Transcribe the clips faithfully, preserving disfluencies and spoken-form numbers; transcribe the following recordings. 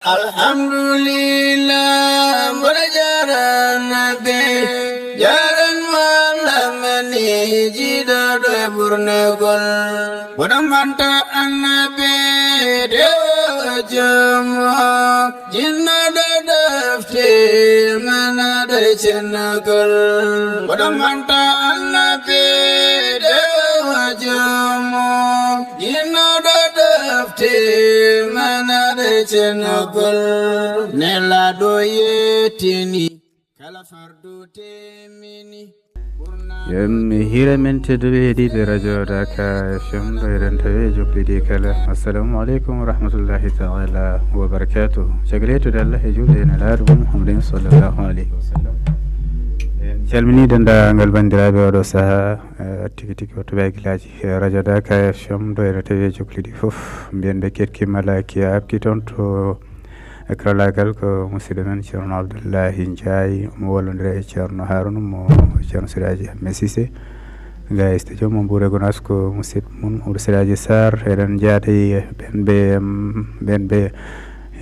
Alhamdulillah, mboɗo jaara Nabi, jaaran mo Allah mani jiidaɗo e ɓurnagol. Mboɗo manta Annabi, dewo joomo, jinnaɗo defte, manaɗo e cennagol. Mboɗo manta Annabi, dewo joomo, jinnaɗo defte, manaɗo e cennagol. Nelaaɗo yettini kala fardu temini. Yam hira men tedduɓe heɗiiɓe radio Daka F M, ɗo eɗen tawi e jokkidi kala. Assalamu aleykum wa rahmatullahi taala wa barakatuh. Caggal yettude Allah e julde e Nelaaɗo mum Muhammadin sallallahu alaihi wasallam, en calmini denndaangal banndiraaɓe oɗo saha, eh, tigi tigi o tubaakilaaji, eh, radio Daka F M, ɗo eɗen tawi e jokkidi fof. Mbiyen ɓe ketki malaki abki toon to e karallaagal ko musidɗo men Ceerno Abdullahi Njaay, omo wallondira e Ceerno Haruna mo Ceerno Siraaji Ahmed Sise. Ga e studio mo Mbuur e Gonaas ko musidɗo mum Ould Siraaji Sarr. Eɗen njaada e ɓen ɓe, em, ɓen ɓe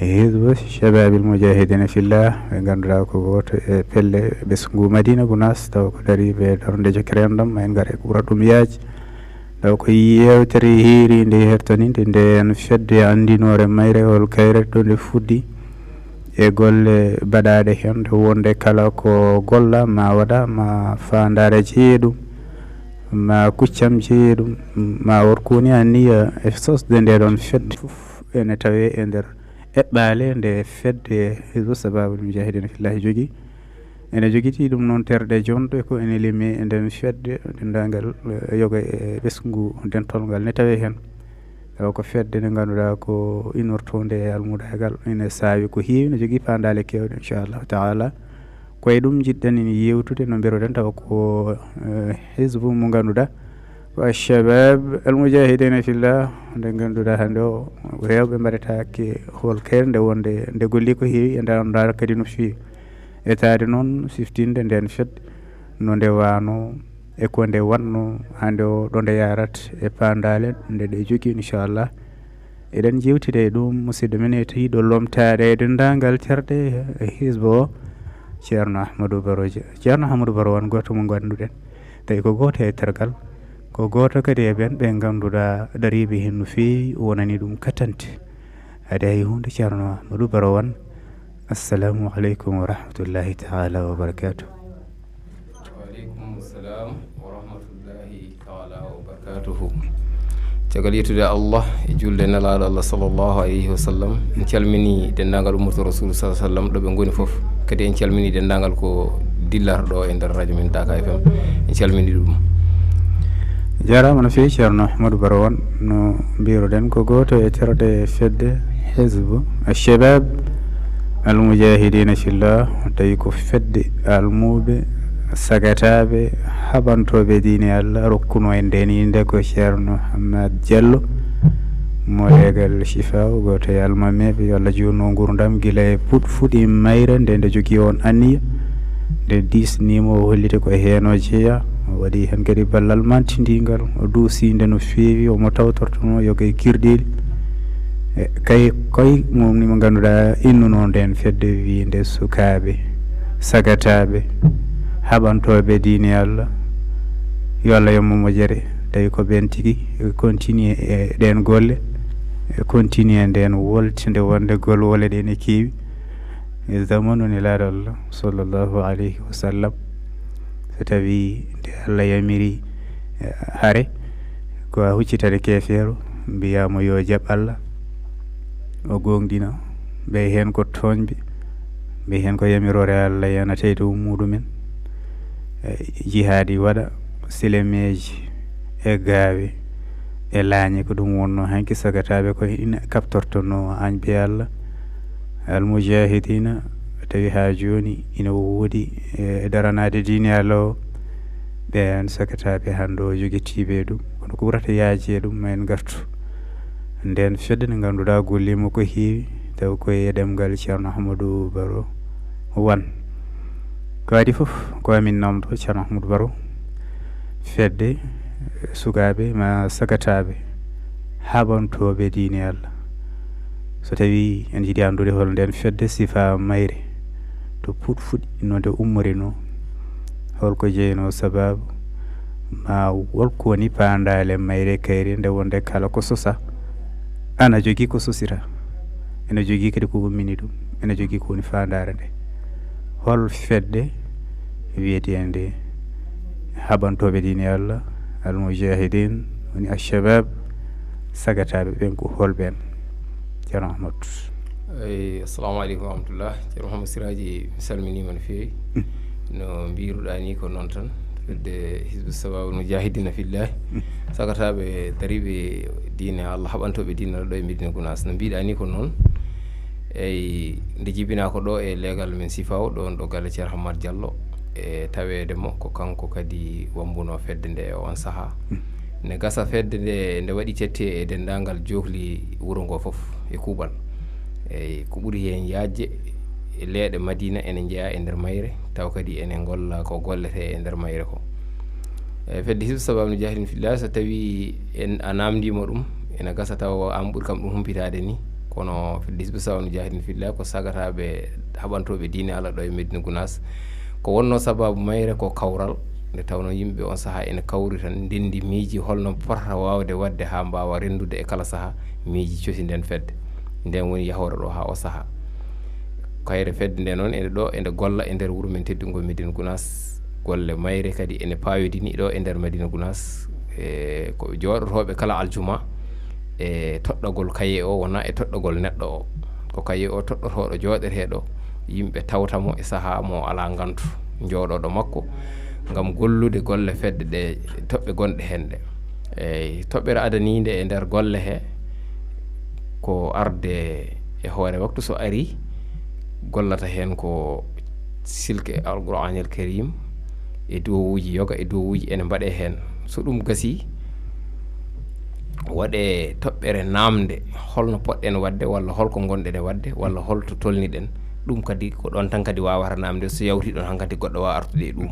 Hizbu Shababil Mujahidina Fillah, ɓe ngannduɗaa ko gooto e pelle ɓesngu Madina Gonaas, taw ko dariiɓe darnde jokkere enɗam, ma en ngar e ko ɓurata ɗum yaaj. Taw ko yeewtere hiiriinde hertaninde ndeen fedde anndinoore mayrewol kayre ɗo nde fuɗɗi e golle baɗaaɗe heen, nde wonde kala ko golla ma waɗa, ma faandaare jeye ɗum, ma kuccam jeye ɗum, ma workoni anniya e sosde nde ɗoon fedde fof ene tawee e nder eɓɓaale nde fedde Hizbu Sababul Mujahidin Fillahi jogii. Ene jogitii ɗum noon terɗe jonɗe ko ene limi e nden fedde denndaangal, eh, yoga e ɓesngu dental ngal ne tawee heen. Tawa ko fedde nde ngannduɗaa ko inortoonde e almudaagal, ene saawi ko heewi, ne jogii faandaale keewɗe, inchallahu taala. Ko e ɗum njiɗɗen ene yeewtude no mbiruɗen, tawa ko, eh, hizbu mo ngannduɗaa ko Alshabab Almujahidina Fillah, nde ngannduɗaa hannde o ko heewɓe mbaɗataake hol kayre nde wonde nde golli ko heewi e nder anndal kadi no feewi. Etaade noon siftinde nden fedde no nde waano e ko nde waɗno hannde o ɗo nde yarat e paandaale nde ɗe jogii inchallah. Eɗen jewtida e ɗum musidɗo men e tawiɗo lomtaade e denndaangal terɗe e hizbo o, Ceerno Ahmadou Baro Dia. Ceerno Ahmadou Baro won gooto mo ngannduɗen, tawi ko gooto e tergal, ko gooto kadi e ɓen ɓe ngannduɗaa dariiɓe heen no feewi, wonani ɗum katante. Adi hay huunde, Ceerno Ahmadou Baro won. Assalamu aleykum wa rahmatullahi taala wa barakatuh. Waaleykum salam wa rahmatullahi taala wa barakatuhu. Caggal yettude Allah e julde Nelaaɗo Allah sallallahu alayhi wa sallam, en calmini denndaangal ummato Rasulu sallallahu alayhi wa sallam ɗo ɓe ngoni fof. Kadi en calmini denndaangal ko dillar ɗo e nder radio men Daka F M. En calmini ɗum. Jaaraama no feewi Ceerno Ahmadou Baro won, no mbiruɗen ko gooto e terɗe fedde Hizbu Alshabab Almujahidina Fillah, tawi ko fedde almuuɓe, sagataaɓe, haɓantooɓe diine Allah, rokkuno en nden innde ko Ceerno Hammat Diallo mo leegal Chifa, o gooto e almameeɓe, yo Allah juutnu nguurndam gila e puɗ-, fuɗi mayre nde nde jogii on anniya, nde diisniima o holliti ko heen o jeyaa, o waɗi heen kadi ballal mantindingal, o duusi nde no feewi, omo tawtortonoo yoga e kirɗeeli. E kay, koy mum ni mo ngannduɗaa innuno nden fedde wiinde sukaaɓe, sagataaɓe, haɓantooɓe diine Allah, yo Allah yommo mo jere, tawi ko ɓen tigi, e continue e ɗen golle, e continue e nden woltinde wonde gol wole ɗe ne keewi. E zamanu Nelaaɗo Allah sallallahu alayhi wa sallam, so tawi nde Allah yamiri, eh, hare, ko a huccitata keefeero, mbiyaamo yo jaɓ Allah, o goongɗina, ɓe heen ko tooñɓe, ɓe heen ko yamiroore Allah yanata e dow muɗumen. Eh, jihaadi waɗa, silameeji e gaawe e laañe ko ɗum wonno hanki sagataaɓe ko ina kaɓtortonoo añɓe Allah. Almujahidina tawi haa jooni ina woodi e daranaade diine Allah o. Ɓeen sagataaɓe hannde o jogitiiɓe e ɗum, kono ko ɓurata yaaji e ɗum, ma en ngartu. Nden fedde nde ngannduɗaa golliima ko heewi, taw ko e ɗemngal Ceerno Ahmadou Baro Wan. Ko adii fof ko amin namdo Ceerno Ahmadou Baro. Fedde, eh, sukaaɓe ma sagataaɓe haɓantooɓe diine Allah. So tawii en njiɗi anndude hol nden fedde, sifa mayre, to puɗ fuɗɗi no nde ummori no, holko jeynoo sababu, ma holko woni paandaale mayre kayre nde wonde kala ko sosa ana jogii ko sosira, ene jogii kadi ko ummini ɗum, ene jogii ko woni faandaare nde. Hol fedde wiyeteende haɓantooɓe diine Allah, al mujahidin, woni alshabab, sagataaɓe ɓen ko holɓe en? Ceerno Ahmad. Eyi, assalamu aleykum wa rahmatullah. Ceerno Mouhamadou Siraji, mi salminiima no feewi. No mbiruɗaa ni ko noon tan. Fedde Hizbu Sababul Mujahidina Fillah. Sagataaɓe dariiɓe diine Allah, haɓantooɓe diine Allah ɗo e Medina Gounass. No mbiɗaa ni ko noon. Eyi, nde jibinaa ko ɗo e leegal men Sifaw, ɗoon ɗo galle Ceerno Hammat Diallo. E taweede mo ko kanko kadi wammbunoo fedde nde e oon sahaa. Ne gasa fedde nde, nde waɗi tette e denndaangal jookli wuro ngo fof e kuuɓal. Eyi, ko ɓuri heen yaajde, e leeɗe Madina ene njeyaa e nder mayre, taw kadi ene ngolla ko golletee e nder mayre ko. E fedde Hizbu Sababul Mujahidin Fillah, so tawii en a naamndiima ɗum, ene gasa taw aan ɓuri kam ɗum humpitaade ni. Kono fedde Hizbu Sababul Mujahidin Fillah ko sagataaɓe haɓantooɓe diine Allah ɗo e Medina Gounass. Ko wonnoo sababu mayre ko kawral, nde tawnoo yimɓe on sahaa ene kawri tan, ndenndi miiji holno potata waawde waɗde haa mbaawa renndude e kala sahaa miiji cosi nden fedde. Nden woni yahoore ɗo haa o sahaa. Kayre fedde nde noon, ene ɗo, ene golla e nder wuro men teddungo Medina Gounass. Golle mayre kadi ene pawidini ɗo e nder Medina Gounass. E ko jooɗotooɓe kala aljuma e toɗɗagol kaye o, wona e toɗɗagol neɗɗo o. Ko kaye o toɗɗotooɗo jooɗeteeɗo, yimɓe tawta mo e sahaa mo alaa ngantu, jooɗooɗo makko, ngam gollude golle fedde ɗe, toɓɓe gonɗe heen ɗe. Eyi, toɓɓere adaniinde e nder golle he, ko arde e hoore waktu, so ari, gollata heen ko silke Alqur'aanil Kariim e duwawuuji yoga e duwawuuji ene mbaɗee heen. So ɗum gasii, waɗee toɓɓere naamnde, holno poɗɗen waɗde, walla holko ngonɗen e waɗde, walla holto tolniɗen. Ɗum kadi ko ɗoon tan kadi waawata naamnde, so yawtii ɗoon, hankadi goɗɗo waawa artude e ɗum.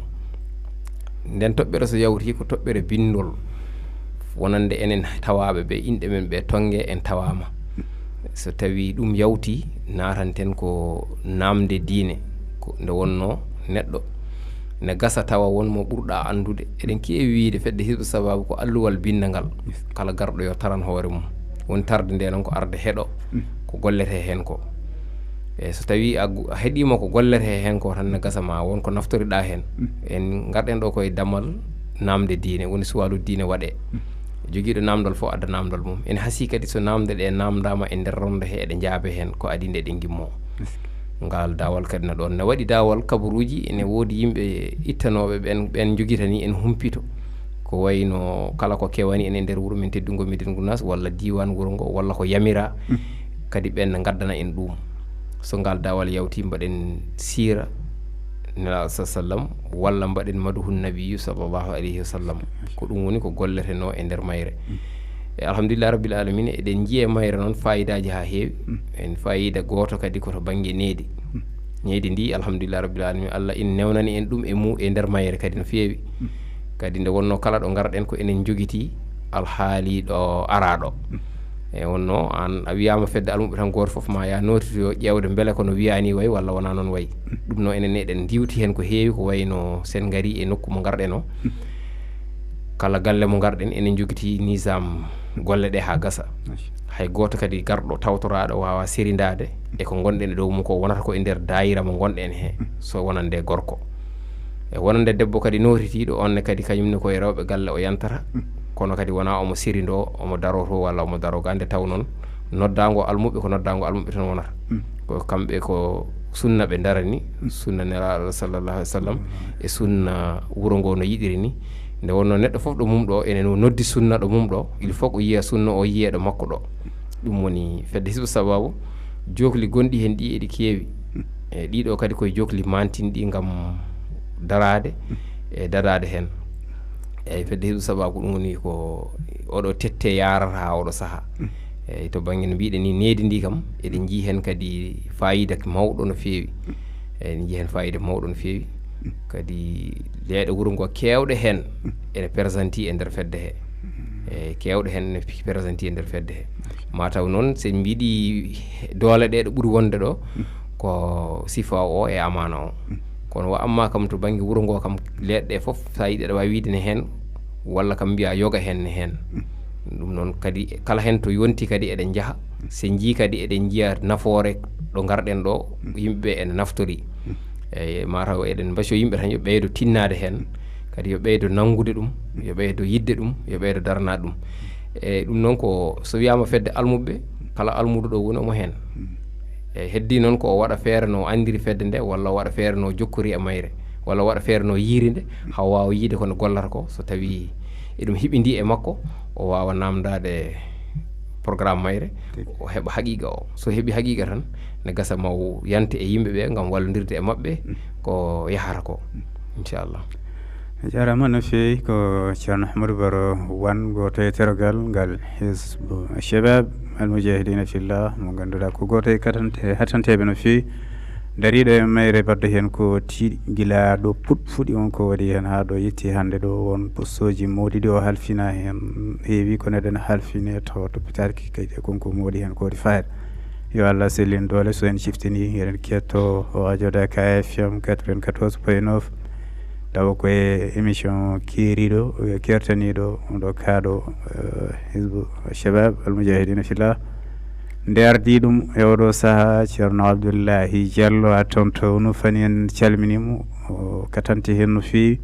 Nden toɓɓere so yawtii, ko toɓɓere binndol, wonande enen tawaaɓe ɓe, inɗe men ɓe tonnge en tawaama. So tawii ɗum yawtii, naatanten ko naamnde diine, ko nde wonnoo neɗɗo ne gasa tawa won mo ɓurɗaa anndude. Eɗen keewi wiyde fedde Hizbu Sabaabu ko alluwal binndangal. Kala garɗo yo taran hoore mum. Woni tarde nde noon ko arde heɗo ko golletee heen ko. E so tawii a gu-, a heɗiima ko golletee heen ko tan, ne gasa ma won ko naftoriɗaa heen. En ngarɗen ɗo koye damal naamnde diine, woni suwaalu diine waɗee. Jogiiɗo naamndal fof adda naamndal mum. Ene hasii kadi so naamnde ɗe naamndaama e nder ronde he, eɗe njaabe heen ko adii nde eɗen ngimmoo. Ngaal daawal kadi na ɗoon. Ne waɗi daawal kabaruuji, ene woodi yimɓe ittanooɓe ɓeen, ɓeen njogitanii en humpito. Ko wayno kala ko kewani en e nder wuro men teddungo Medina Gounass, walla diiwaan wuro ngo, walla ko yamiraa, kadi ɓeen ne ngaddana en ɗum. So ngaal daawal yawtii, mbaɗen siira Nelaaɗo sa sallam, walla mbaɗen maduhun nabiyyu sallallahu alayhi wa sallam. Ko ɗum woni ko golletenoo e nder mayre. E alhamdulillah rabbil alamina, eɗen njiya mayre noon faayidaaji haa heewi. En faayiida gooto kadi ko to bannge needi. Needi ndi, alhamdulillah rabbil alamina, Allah ina newnani en ɗum e mu-, e nder mayre kadi no feewi. Kadi nde wonnoo kala ɗo ngarɗen ko enen njogitii alhaali ɗo araa ɗo. E wonnoo aan a wiyaama fedde almuɓɓe tan, gooto fof ma yaa nootitoyo ƴeewde mbele ko no wiyaa ni wayi walla wonaa noon wayi. Ɗum noon enen ne eɗen ndiiwti heen ko heewi, ko wayno so en ngarii e nokku mo ngarɗen o. Kala galle mo ngarɗen, enen njogitii nizaam golle ɗe haa gasa. Hay gooto kadi garɗo tawtoraaɗo waawaa serindaade e ko ngonɗen e dow mum ko, wonata ko e nder daayira mo ngonɗen he, so wonande gorko. E wonande debbo kadi nootitiiɗo, oon ne kadi kañum ne ko e rewɓe galle o yantata, kono kadi wonaa omo serindoo, omo daroo to walla omo daroo gaa, nde taw noon noddaango almuɓɓe ko noddaango almuɓɓe tan wonata. Ko kamɓe ko sunna ɓe ndarani, sunna Nelaaɗo sallallahu alaihi wasallam, e sunna wuro ngo no yiɗiri ni. Nde wonnoo neɗɗo fof ɗo mum ɗo, ene no noddi sunna ɗo mum ɗo, il faut o yiya sunna o, yiyeɗo makko ɗo. Ɗum woni fedde Hizbu Sabaabu, jookli gonɗi heen ɗi eɗi keewi. E ɗiɗo kadi koye jookli mantinɗi ngam daraade e dadaade heen. Eyi, fedde Hizbu Sabaabu ko ɗum woni ko oɗo tette yaarata haa oɗo sahaa. Eyi, to bannge no mbiɗen ni, needi ndi kam, eɗen njii heen kadi faayiida mawɗo no feewi. Eɗen njii heen faayiida mawɗo no feewi. Kadi leyɗe wuro ngo keewɗe heen ene peresanti e nder fedde he. E keewɗe heen ene peresanti e nder fedde he. Mataw noon, so en mbiɗi doole ɗe ɗo ɓuri wonde ɗo, ko sifa o e amaana o. Kono wa amma kam to bannge wuro ngo kam, leɗɗe fof, so a yiɗi aɗa waawi wiide ne heen, walla kam mbiya yoga heen ne heen. Ɗum noon kadi, kala heen to yonti kadi eɗen njaha. So en njii kadi eɗen njiya nafoore ɗo ngarɗen ɗo, yimɓe ɓe ene naftori. Eyi, mataw eɗen mbaso yimɓe tan yo ɓeydo tinnaade heen, kadi yo ɓeydo nanngude ɗum, yo ɓeydo yiɗde ɗum, yo ɓeydo daranaade ɗum. E ɗum noon ko so wiyaama fedde almuɓe, kala almuɗo ɗo woni omo heen. E heddi noon ko o waɗa feere no anndiri fedde nde, walla o waɗa feere no jokkori e mayre, walla o waɗa feere no yiiri nde, haa o waawa yiide ko nde gollata ko, so tawi eɗum hiɓindi e makko, o waawa naamndaade programme mayre, o heɓa haqiiqa o. So heɓi haqiiqa tan, ne gasa ma o yante e yimɓe ɓe ngam wallondirde e maɓɓe ko yahata ko, inchallah. A jaaraama no feewi. Ko Ceerno Ahmadou Baro Wane, gooto e tergal ngal Hizbu Shabab Al Mujahidina Fillah, mo ngannduɗaa ko gooto e katante-, hatanteeɓe no feewi. Dariiɗo e mayre, baɗɗo heen ko tiiɗi, gila ɗo puɗ-, fuɗi on ko waɗi heen haa ɗo yetti hannde ɗo, won postooji mawɗi ɗi o halfina heen heewi, kono eɗen halfine tawa toppitaaki kadi e konko mawɗi heen ko waɗi fayda. Yo Allah sellin doole, so en ciftini, eɗen ketto o radio Dakar F M quatre-vingt-quatorze point neuf, tawa ko e émission keeriiɗo, eh, kertaniiɗo, ɗo kaaɗo, eh, Hizbu Shabab Al Mujahidina Fillah. Nde ardii ɗum e oɗo sahaa, Ceerno Abdullahi Diallo, a toon to Nufani, en calminii mo, o katante heen no feewi.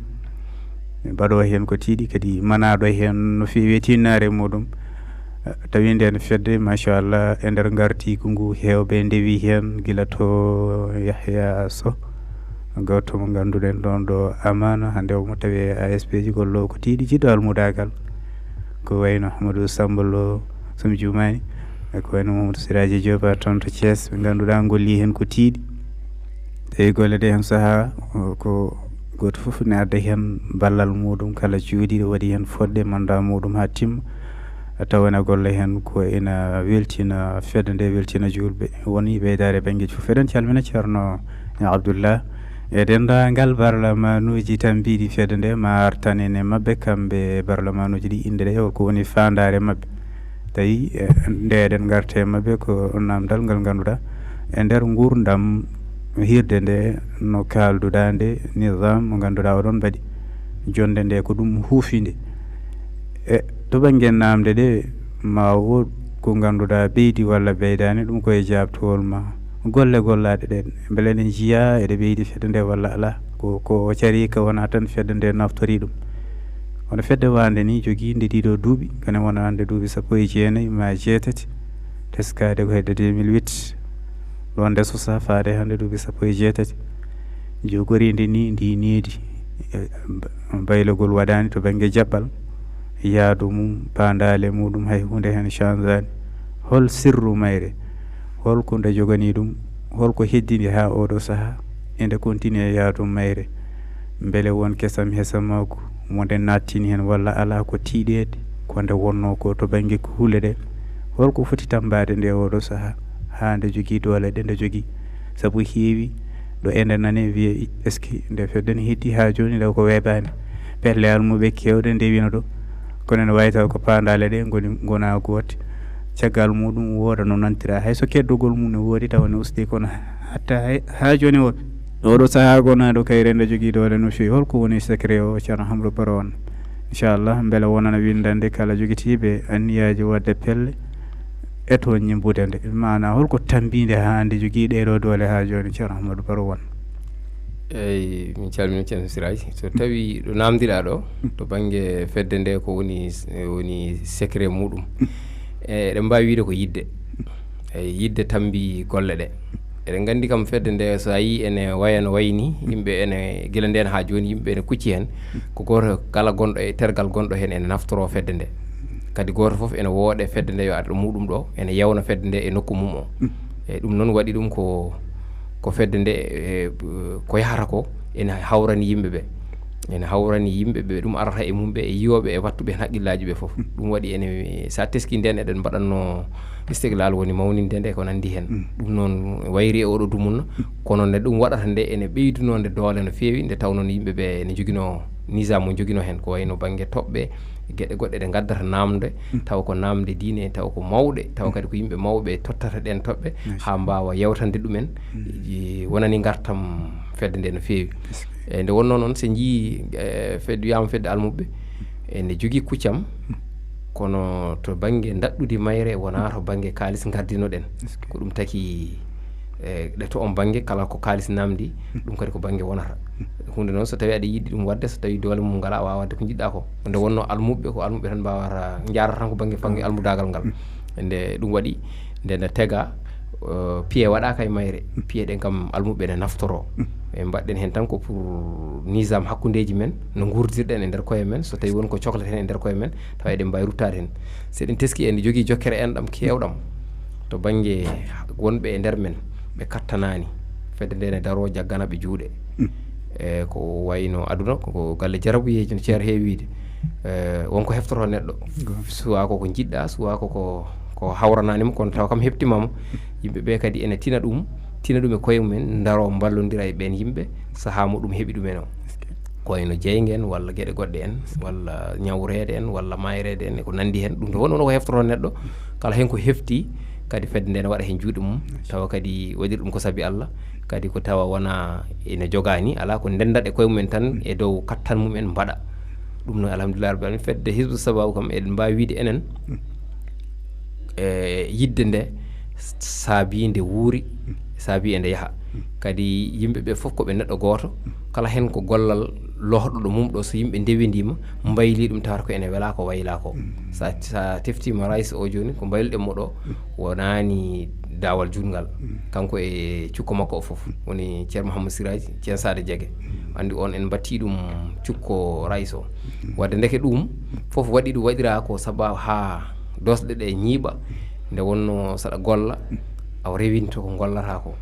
Mbaɗo heen ko tiiɗi, kadi manaaɗo heen no feewi e tinnaare muɗum. Eh, tawi ndeen fedde, machallah, e nder ngartiigu ngu, heewɓe ndewi heen, gila to Yahya Soh, gooto mo ngannduɗen ɗoon ɗo Amaana, hannde omo tawi e A S P ji, gollo ko tiiɗi, jiɗɗo almudaagal. Ko wayno Amadou Samba Lo, so mi juumaani, e ko wayno Mamadou Siraji Diop, a toon to Thiès, ɓe ngannduɗaa ngolli heen ko tiiɗi. Tawi golle ɗe heen sahaa, o, ko gooto fof ne adda heen ballal muɗum, kala jooɗiiɗo waɗi heen fodde manda muɗum haa timma. Tawa ene golla heen ko ena weltina fedde nde, weltina juulɓe. Woni ɓeydaare banngeeji fof. Eɗen calmina Ceerno Abdullah e denndaangal barlamanuuji tambiiɗi fedde nde, ma artanen e maɓɓe kamɓe barlamanuuji ɗi, innde ɗe, ko woni faandaare maɓɓe. Tawi, eh, nde eɗen ngarta e maɓɓe ko naamndal ngal ngannduɗaa e nder nguurndam hirde nde, no kaalduɗaa nde, nizaam mo ngannduɗaa oɗon mbaɗi. Jonnde nde ko ɗum huufi nde. E to bannge naamnde ɗe, ma wood ko ngannduɗaa ɓeydi walla ɓeydaani, ɗum ko e jaabtowol ma. Golle gollaaɗe ɗen, mbele eɗen njiyaa eɗe ɓeydi fedde nde walla alaa? Ko, ko o carii ka wonaa tan fedde nde naftorii ɗum. Kono fedde waande ni jogiinde ɗiɗo duuɓi, kane wonande duuɓi sappo e jeenayi ma jeetati, teskaade ko hedde deux mille huit. Ɗoon nde sosaa faade hannde duuɓi sappo e jeetati. Jogoriinde ni ndi needi, e, ba-, baylagol waɗaani to bannge jaɓɓal, yaadu mum, paandaale muɗum, hay huunde heen changeaani. Hol sirru mayre? Hol ko nde joganii ɗum? Hol ko heddii nde haa oɗo sahaa? Ende continue yaadu mayre. Mbele won kesam hesamaagu mo nde nattini heen walla alaa ko tiiɗeede, ko nde wonnoo ko to bannge ko huule ɗe? Hol ko foti tammbaade nde oɗo sahaa? Haa nde jogii doole ɗe nde jogii. Sabu heewi ɗo ende nane wiye, est-ce que nde fedde ne heddii haa jooni nde ko weeɓaani? Pelle almuɓe keewɗe ndewino ɗo. Kono ene waawi taw ko paandaale ɗe ngoni, ngona goote. Caggal muɗum wooda no nantira. Hay so keddogol mum ne woodi tawa ne usti, kono hatta hay, haa jooni o, oɗo sahaa gonaaɗo kayre nde jogii doole no feewi. Hol ko woni secret o, Ceerno Hamro Baro on? Inchallah, mbele wonana winndande kala jogitiiɓe anniyaaji waɗde pelle e to ñimbude nde. Maanaa, hol ko tambiinde haa nde jogii ɗee ɗoo doole haa jooni, Ceerno Ahmadou Baro Wane? Eyi, min calmini Ceerno Siraji. So tawi ɗo naamndiɗaa ɗo, to bannge fedde nde, ko woni, woni secret muɗum? E, eɗen mbaawi wiide ko yiɗde. Eyi, yiɗde tambi golle ɗe. Eɗen nganndi kam fedde nde, so a yii ene waya no wayi ni, yimɓe ene, gila ndeen haa jooni, yimɓe ene kucci heen. Ko gooto kala gonɗo e tergal gonɗo heen ene naftoro fedde nde. Kadi gooto fof ene wooɗe fedde nde yo ar ɗo muɗum ɗo, ene yawna fedde nde e nokku mum o. E ɗum noon waɗi ɗum ko, ko fedde nde, e, ko yahata ko ene hawrani yimɓe ɓe. Ene hawrani yimɓe ɓe ɗum arata e mum ɓe, e yiyooɓe e wattuɓe heen haqqillaaji ɓe fof. Ɗum waɗi ene, so a teskii ndeen eɗen mbaɗatno istiqlaal, woni mawninde nde ko nanndi heen. Ɗum noon wayri e oɗo dumunna, kono nde ɗum waɗata nde ene ɓeydunoo nde doole no feewi, nde tawnoo yimɓe ɓe ene njoginoo nizaam mo njoginoo heen, ko wayno bannge toɓɓe, geɗe goɗɗe ɗe ngaddata naamnde, tawa ko naamnde diine, tawa ko mawɗe, tawa kadi ko yimɓe mawɓe tottata ɗeen toɓɓe, haa mbaawa yewtande ɗumen, wonani ngartam fedde nde no feewi. E nde wonnoo noon, so njii, e, fedde wiyaama fedde almuɓɓe, ene jogii kuccam, kono to bannge ndaɗɗudi mayre wonaa to bannge kaalis ngardinoɗen. Ko ɗum taki, e, ɗe to on bannge kala ko kaalis namdi, ɗum kadi ko bannge wonata. Huunde noon, so tawii aɗa yiɗi ɗum waɗde, so tawii doole mum ngalaa, a waawaa waɗde ko njiɗɗaa ko. Nde wonnoo almuɓɓe, ko almuɓɓe tan mbaawata, njaarata tan ko bannge, bannge almudaagal ngal. Nde ɗum waɗi, nde na tega, eh, piye waɗaaka e mayre, piye ɗen kam almuɓɓe ne naftoroo. E mbaɗɗen heen tan ko pour nizaam hakkundeeji men, no nguurdirɗen e nder koye men, so tawii won ko cokleten e nder koye men, tawa eɗen mbaawi ruttaade heen. So eɗen teskii, eɗen jogii jokkere enɗam keewɗam to bannge wonɓe e nder men, ɓe kattanaani. Fedde nde ne daroo, jaggana ɓe juuɗe. E ko wayno aduna, ko galle jarabuyeeji no ceer heewiide. E, won ko heftotoo neɗɗo. Suwaa ko ko njiɗɗaa, suwaa ko ko, ko hawranaani mo, kono tawa kam heptiima mo. Yimɓe ɓe kadi ene tina ɗum, tina ɗum e koye mumen, ndaroo mballondira e ɓeen yimɓe, sahaa mo ɗum heɓi ɗumen o. Ko wayno jeynge en, walla geɗe goɗɗe en, walla ñawreede en, walla maayreede en, e ko nanndi heen. Ɗum ɗo won, won ko heftotoo neɗɗo, kala heen ko hefti, kadi fedde nde ne waɗa heen juuɗe mum, tawa kadi waɗir ɗum ko sabi Allah, kadi ko tawa wona ene jogaani, alaa ko ndenndat e koye mumen tan e dow kattan mumen mbaɗa. Ɗum noon, alhamdulillah rabbil alamin, fedde Hizbu Sababu kam, eɗen mbaawi wiide enen, e yidde nde saabii nde wuuri, saabii e nde yaha. Kadi yimɓe ɓe fof ko ɓe neɗɗo gooto, kala heen ko gollal lohɗo ɗo mum ɗo, so yimɓe ndewindiima, mbaylii ɗum, tawata ko ene welaa ko waylaa ko. Sa, sa teftiima rays o jooni, ko mbayluɗen mo ɗo, wonaani daawal juutngal. Kanko e cukko makko o fof, woni Ceerno Mouhamadou Siraji, Ceen Saade Jege. Anndi on en mbattii ɗum cukko rays o. Wadde ndeke ɗum fof waɗi ɗum, waɗiraa ko sababu haa doosɗe ɗe ñiiɓa, nde wonnoo saɗa golla, a rewinto ko ngollataa ko.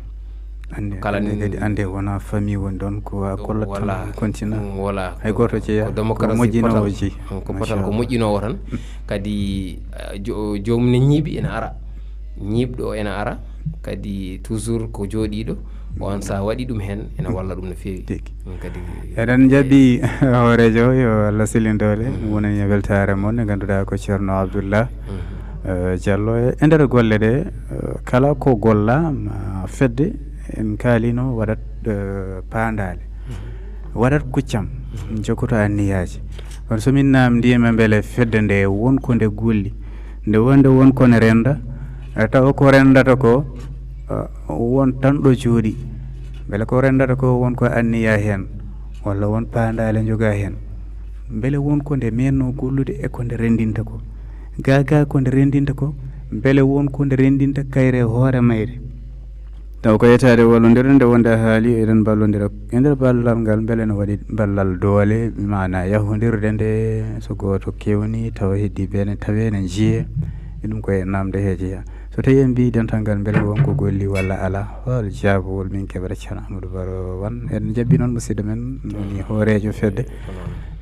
Annde, kala annde n- kadi, annde wona famille woni ɗon, ko a Ɗum gollata tan wala, continent. Ɗum wala. Hay gooto jeyaa, ko ko démocratie moƴƴinoowo potal, jeyi. Ko potal ko Machallah. Moƴƴinoowo tan. Kadi, eh, jo-, joomum ne ñiiɓi ene ara. Ñiiɓɗo ene ara. Kadi toujours ko jooɗiiɗo. On, so a waɗi ɗum heen, ene walla ɗum no feewi. Tigi. Ɗum kadi eɗen njaɓi hooreejo, yo Allah sellin doole, wonani e weltaare mon, nde ngannduɗaa ko Ceerno Abdullah, eh, Diallo. E, e nder golle ɗe, eh, kala ko golla, ma fedde, en kaalino waɗat, eh, paandaale. Waɗat kuccam, jokkoto anniyaaji. Kono so min naamndiima mbele fedde nde won ko nde golli, nde wonde won ko ne rennda, eh, tawa ko renndata ko, eh, won tan ɗo jooɗi. Mbele ko renndata ko won ko anniya heen, walla won paandaale njoga heen. Mbele won ko nde mennoo gollude e ko nde renndinta ko. Gaa gaa ko nde renndinta ko, mbele won ko nde renndinta kayre hoore mayre. Taw ko yettaade wallondirde nde wonde a haali eɗen mballondira e nder ballal ngal, mbele no waɗi ballal doole, maana yahondirde nde so gooto kewni tawa heddii bene tawe ne njiyee. E ɗum ko e naamnde he jeyaa. So tawii en mbii dental ngal mbele won ko golli walla alaa, hol jaabawol min keɓata Ceerno Amadou Baro Wan? En njaɓɓi noon musidɗo men woni hooreejo fedde,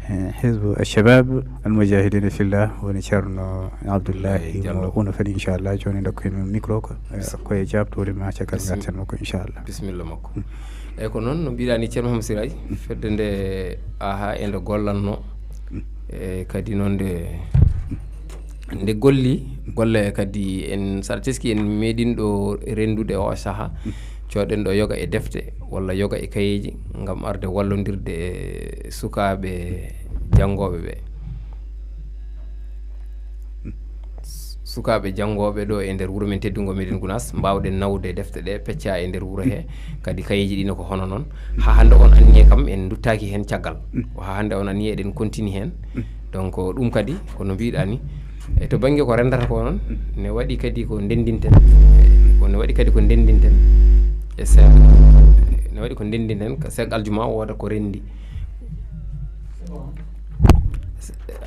eh, Hizbu Shabab Al Mujahidina Fillah, woni Ceerno Abdullahi Diallo. Mo huno fadi inchallah. Jooni ndokken mo micro ko, eh, ko e jaabtoore ma caggal ngarten makko inchallah. Bisimilla makko. Eyyi, ko noon no mbiɗa ni, Ceerno Mouhamed Siraji, fedde nde, aha, e nde gollanno, e kadi noon nde, nde golli, golle kadi en, saɗa teski en meeɗin ɗo renndude o saha, coɗen ɗo yoga e defte walla yoga e kayeji ngam arde wallondirde e sukaaɓe janngooɓe ɓe. Sukaaɓe janngooɓe ɗo e nder wuro men teddungo Médine Gounass, mbaawɗen nawde defte ɗe, pecca e nder wuro he, kadi kayeji ɗi ne ko hono noon. Haa hannde on anniye kam en nduttaaki heen caggal. Haa hannde on anniye eɗen continue heen. Donc, ɗum kadi ko no mbiɗa ni. E to bannge ko renndata ko noon, ne waɗi kadi ko ndenndinten, ko ne waɗi kadi ko ndenndinten. E seeɗa, ne waɗi ko ndenndinten, ko seeɗa aljuma o wooda ko renndi.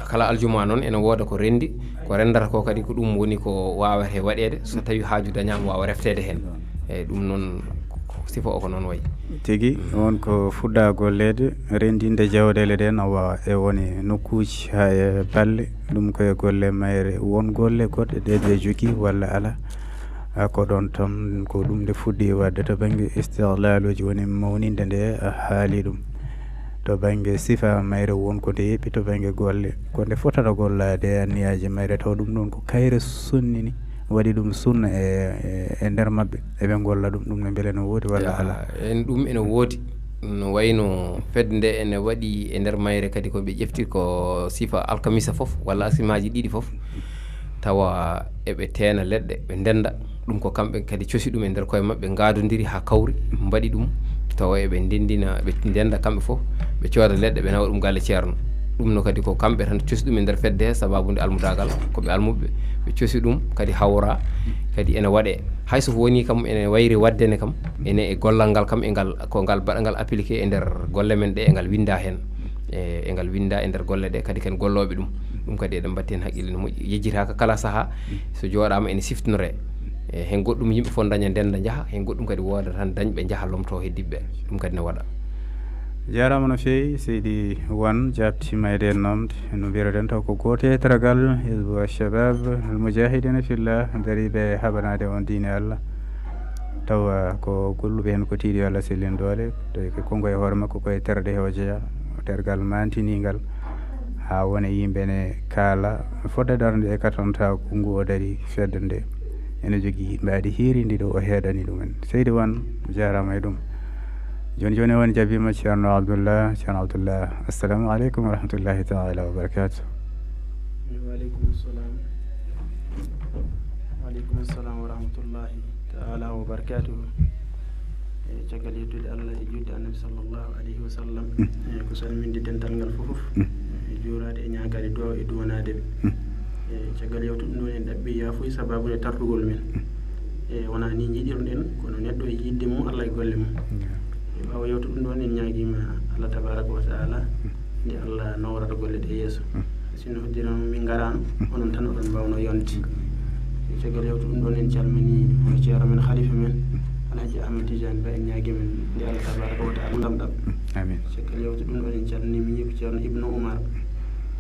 Kala aljuma noon ene wooda ko renndi, ko renndata ko kadi ko ɗum woni ko waawete waɗeede, so tawi haaju dañaama waawa refteede heen. Eeyi, ɗum noon, ko sifa o ko noon wayi. Tigi, won ko fuɗɗa golleede, renndinde jawɗeele ɗe nawa e woni nokkuuji haa e balle, ɗum ko e golle mayre. Won golle goɗɗe ɗe ɓe jogii walla alaa? A, ko ɗoon tan, ko ɗum nde fuɗɗi waɗde to bannge istiqlaaluuji, woni mawninde nde a haali ɗum. to bannge sifa mayre won ko nde yeɓɓi to bannge golle, ko nde fotata gollaade e anniyaaji mayre, tawa ɗum ɗon ko kayre sunnini, waɗi ɗum sunna e, e, e nder maɓɓe, eɓe ngolla ɗum, ɗum ne mbele no woodi walla alaa? En ɗum ene woodi. No wayno fedde nde ene waɗi e nder mayre kadi ko ɓe ƴefti ko sifa alkamisa fof walla asimaaji ɗiɗi fof, tawa eɓe teena leɗɗe, ɓe ndenda. Ɗum ko kamɓe kadi cosi ɗum e nder koye maɓɓe, ngaadondiri haa kawri, mbaɗi ɗum, tawa eɓe ndendina, ɓe ndenda kamɓe fof, ɓe cooda leɗɗe, ɓe nawa ɗum galle ceerno. Ɗum no kadi ko kamɓe tan cosi ɗum e nder fedde he, sababu nde almudaagal, ko ɓe almuɓe, ɓe cosi ɗum, kadi hawra, kadi ene waɗe. Hay so woni kam ene wayri waɗde ne kam, ene e gollal ngal kam, e ngal, ko ngal mbaɗa ngal appliqué e nder golle men ɗe, e ngal winnda heen, e, e ngal winnda e nder golle ɗe, kadi ken gollooɓe ɗum. Ɗum kadi eɗen mbatti heen haqqille no moƴƴi, yejjitaaka kala sahaa, so jooɗaama ene siftinore. E, heen goɗɗum yimɓe fof daña ndenda njaha, heen goɗɗum kadi wooda tan dañɓe njaha lomto heddiɓe, ɗum kadi ne waɗa. Jaaraama no feewi, seydi Wan jaabtiima e ɗeen noomde. No mbiruɗen taw ko gooto e taragal Hizbu Shabab Al Mujahidina Fillah dariiɓe haɓanaade on diine Allah. Tawa ko golluɓe heen ko tiiɗi yo Allah sellin doole, tawi ko konngo e hoore makko ko e terɗe he o jeyaa, tergal maantiniingal, haa wona yimɓe ne kaala fodde darnde e katanta ko ngu o dari fedde nde. Ene jogii mbaadi hiirindi ɗo o heedani ɗumen. Seydi Wan, jaaraama e ɗum. Jooni jooni on jabiima Ceerno Abdullah. Ceerno Abdullah, assalamu aleykum wa rahmatullahi taala wa barakatuh. Wa aleykum salam. Wa aleykum salam wa rahmatullahi taala wa barakatuh. E caggal yettude Allah e juulde Annabi sallallahu alayhi wa sallam, e ko salminde dental ngal fof, e juuraade e ñaagaade duwaaw e duwanaade ɓe. E caggal yewtude ɗum ɗoon, en ɗaɓɓi yaafuya sababu nde tardugol men. E wonaa ni njiɗirɗen, kono neɗɗo e yiɗde mum, Allah e golle mum. E ɓaawo yewtude ɗum ɗoon, en ñaagiima Allah tabaraka wa taala nde Allah nawrata golle ɗe yeeso. Sinno hoddira noon min ngaraano, onon tan oɗon mbaawno yonde. E caggal yewtude ɗum ɗoon, en calmini hono ceerno men, halifa men, Alhaji Ahmad Tidiane Ba, en ñaagi men nde Allah tabaraka wa taala ndamɗam. Amin. Caggal yewtude ɗum ɗoon, en calmini miñiiko ceerno Ibnu Umar.